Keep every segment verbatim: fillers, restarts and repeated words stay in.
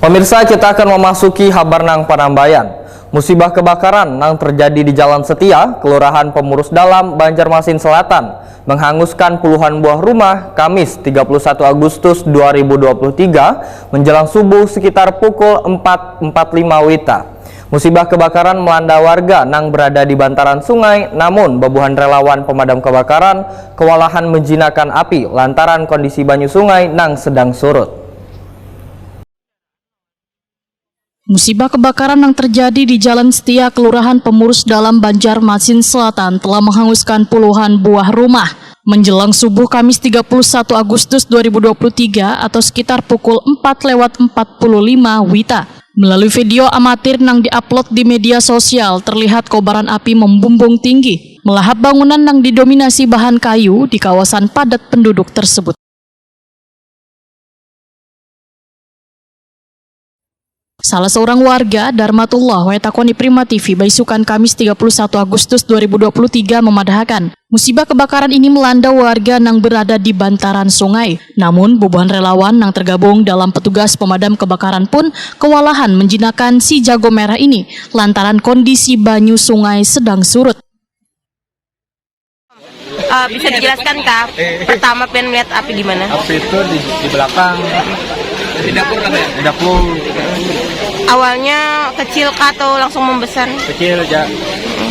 Pemirsa, kita akan memasuki habar nang panambayan. Musibah kebakaran nang terjadi di Jalan Setia, Kelurahan Pemurus Dalam, Banjarmasin Selatan, menghanguskan puluhan buah rumah, Kamis, tiga puluh satu Agustus dua ribu dua puluh tiga, menjelang subuh sekitar pukul empat empat lima wita. Musibah kebakaran melanda warga nang berada di bantaran sungai, namun babuhan relawan pemadam kebakaran kewalahan menjinakan api lantaran kondisi banyu sungai nang sedang surut. Musibah kebakaran yang terjadi di Jalan Setia, Kelurahan Pemurus Dalam, Banjarmasin Selatan, telah menghanguskan puluhan buah rumah. Menjelang subuh Kamis tiga puluh satu Agustus dua ribu dua puluh tiga atau sekitar pukul empat lewat empat puluh lima wita, melalui video amatir yang diupload di media sosial, terlihat kobaran api membumbung tinggi, melahap bangunan yang didominasi bahan kayu di kawasan padat penduduk tersebut. Salah seorang warga, Darmatullah, wae takoni Prima T V baisukan Kamis tiga puluh satu Agustus dua ribu dua puluh tiga, memadahakan, musibah kebakaran ini melanda warga nang berada di bantaran sungai. Namun, bubuhan relawan nang tergabung dalam petugas pemadam kebakaran pun kewalahan menjinakan si jago merah ini lantaran kondisi banyu sungai sedang surut. Eh, bisa dijelaskan, Kak? Pertama, pengen melihat api di mana? Api itu di, di belakang. Di dapur, kan, ya? Di dapur. Awalnya kecil kah atau langsung membesar? Kecil aja.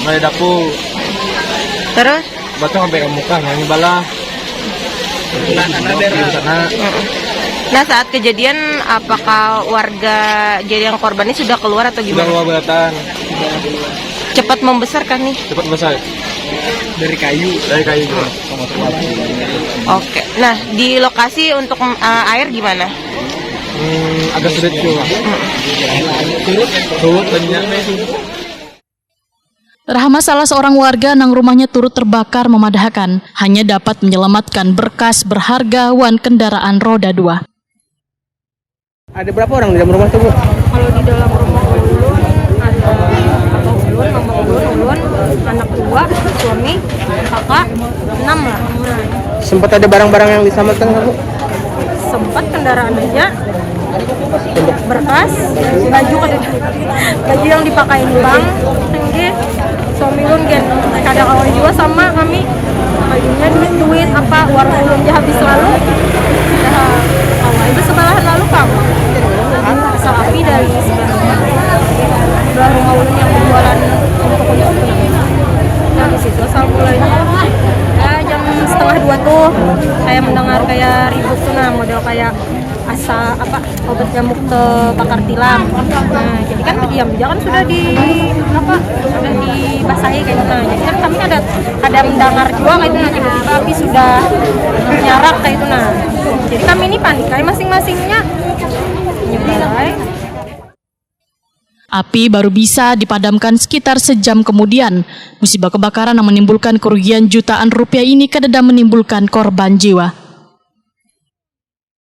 Mulai dapur. Terus? Batu sampai ke muka, nyanyi balah. Di sana. Nah, saat kejadian, apakah warga jadi yang korban ini sudah keluar atau gimana? Sudah keluar belatan. Cepat membesar kah nih? Cepat besar. Dari kayu. Dari kayu juga. Oke. Nah, di lokasi untuk, eh, air gimana? Hmm, agak sulit juga. Surut. Surut banyak. Rahma, salah seorang warga nang rumahnya turut terbakar, memadahakan hanya dapat menyelamatkan berkas berharga wan kendaraan roda dua. Ada berapa orang di dalam rumah tuh, Bu? Kalau di dalam rumah ulun ada abah ulun, mama ulun, ulun, anak dua, suami, kakak, enam lah. Sempat ada barang-barang yang diselamatkan nggak, Bu? Sempat, kendaraan aja, berkas, baju kada, baju yang dipakai bang, tinggi, suami ulun gen kada kawa jua sama kami, bajunya duit, duit apa, warung ulun ja habis lalu, dah kawa itu sebelahan lalu pang, asal api dari sebelah, sebelah rumah ulun yang berjualan untuk untuk nah, di situ asal mulanya, ya, jam setengah dua tuh kayak mendengar kayak ribut tuh, nah, model kayak asa apa, obat nyamuk tebakar tilam. Nah, jadi kan diam aja kan sudah di apa, sudah dibasahi kayak gitu. Nah, jadi kan kami ada ada mendengar juga kayak itu, nah, tiba-tiba api sudah nyarak kayak itu, nah, jadi kami ini panik kayak masing-masingnya nyebar aja. Api baru bisa dipadamkan sekitar sejam kemudian. Musibah kebakaran yang menimbulkan kerugian jutaan rupiah ini kadada menimbulkan korban jiwa.